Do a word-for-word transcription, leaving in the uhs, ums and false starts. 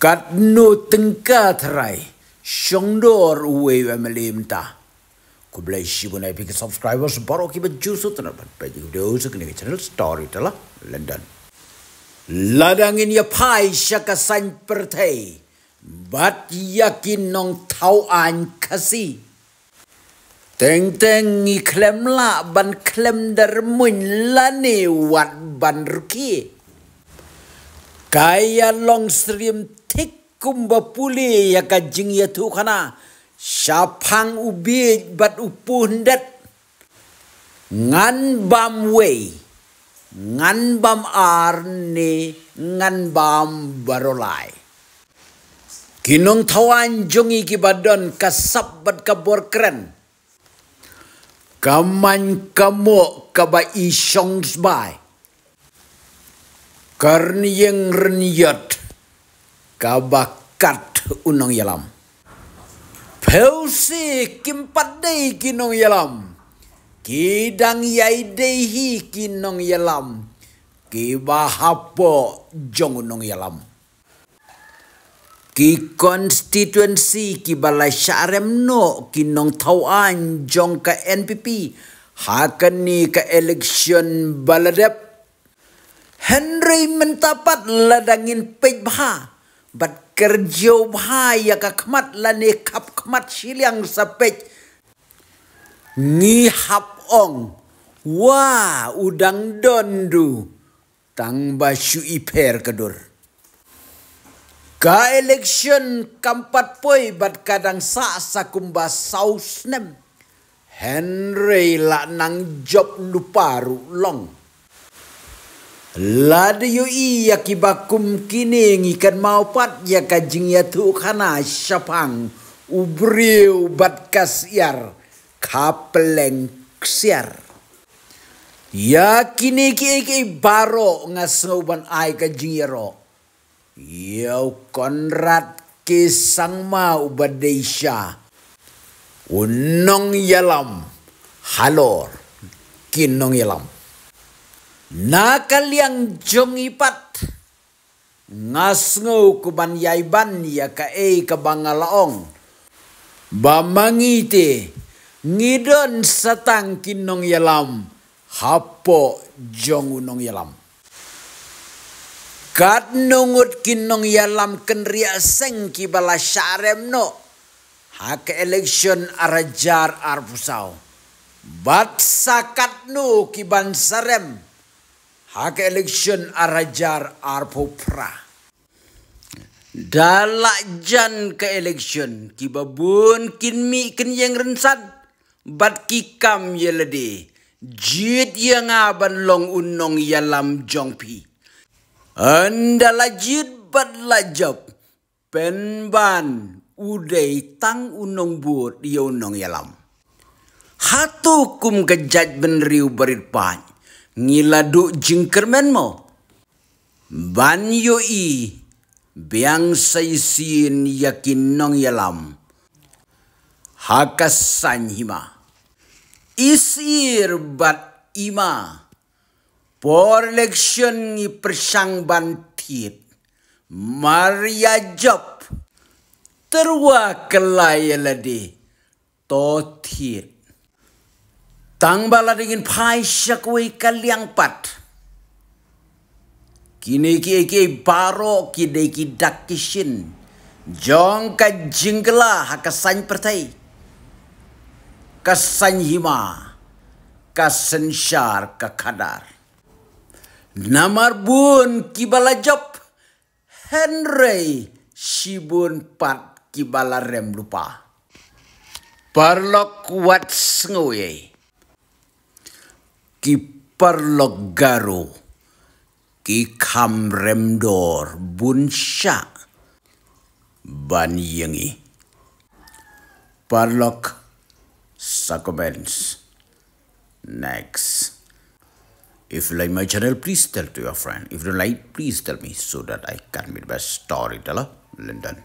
Katno tyngka tharai shongdor uwei u M L A mynta. Khublei shibun ïa phi ki subscribers baroh kiba ju sngewtynnat ban peit ïa ki video sa kane ka channel Storyteller London. Lada ngin ïa phai sha ka saiñ pyrthei bad ïa ki nongthaw aiñ Khasi, teng teng ngi khlem lah ban khlem da rymmuiñ lane wat ban rkhie. Ka ïa long syriem thik kumba pule ïa ka jingïathuhkhana shaphang u bieit bad u pyndet. Ngan bam wei, ngan bam ar ne ngan bam baroh lai. Ki nongthaw aiñ jong ngi kiba don ka sap bad ka bor kren, ka maiñ ka moh kaba i shong sbai, ka rynïeng rynïot kaba kat u nongïalam. Phew shi kim pat dei ki nongïalam, ki dang ïai dei hi ki nongïalam kiba hapoh jong u nongïalam. Ki constituency kiba la shah rem noh ki nongthaw aiñ jong ka N P P ha kane ka election ba la dep. Hynrei mynta pat lada ngin peit bha bad kyrjew bha ïa ka khmat lane khap khmat shiliang sa peit, ngi hap ong, wa, u dang don du tang ba shu i pher ka dur. Ka election kam pat poi bad ka dang sah sa kumba saw snem. Hynrei la nang jop lypa ruh long. Lada ïohi ïa kiba kum kine ngi kynmaw pat ïa ka jingïathuhkhana shaphang u briew bad ka syiar, ka pleng ksiar. Ïa kine kiei kiei baroh nga sngew ban ai ka jingïaroh ïa u Conrad K Sangma uba dei sha u nongïalam halor ki nongïalam. Na ka liang jong i pat, nga sngew kumban ïai ban ïa kaei kaba nga la ong, ba ma ngi te ngi don sa tang ki nongïalam hapoh jong u nongïalam. Katno ngut ki nongïalam kynriah seng kiba la shah rem noh ha ka election ar hajar arphew saw, bad sa katno kiban sa rem ha ka election ar hajar arphew phra. Da la jan ka election, kiba bun kin mih kynïeng rynsan bad ki kam ïa lade, jied ïa nga ban long u nongïalam jong phi. Ynda la jied bad la jop, pynban u dei tang u nongbud ïa u nongïalam. Hato kum ka jaitbynriew barit paid ngi la duh jingkyrmen mo ban ïohi biang sa shisien ïa ki nongïalam ha ka saiñ hima? I Syier bad i Ma, por election ngi pyrshang ban thied, mar ïa jop, tyrwa kylla ïa lade, to thied. Tang ba lada ngin phai sha kawei ka liang pat, kine kiei kiei baroh ki dei ki dak ki shin jong ka jingkylla ha ka saiñ pyrthei, ka saiñ hima, ka synshar ka khadar. Namar bun kiba la jop, hynrei shibun pat kiba la rem lypa. Paralok, wat sngew ei, ki paralok Garo ki kham rem dor bun shah ban ïa ngi. Paralok, sa comments. Next. If you like my channel, please tell to your friend. If you don't like, please tell me so that I can be the best storyteller. London.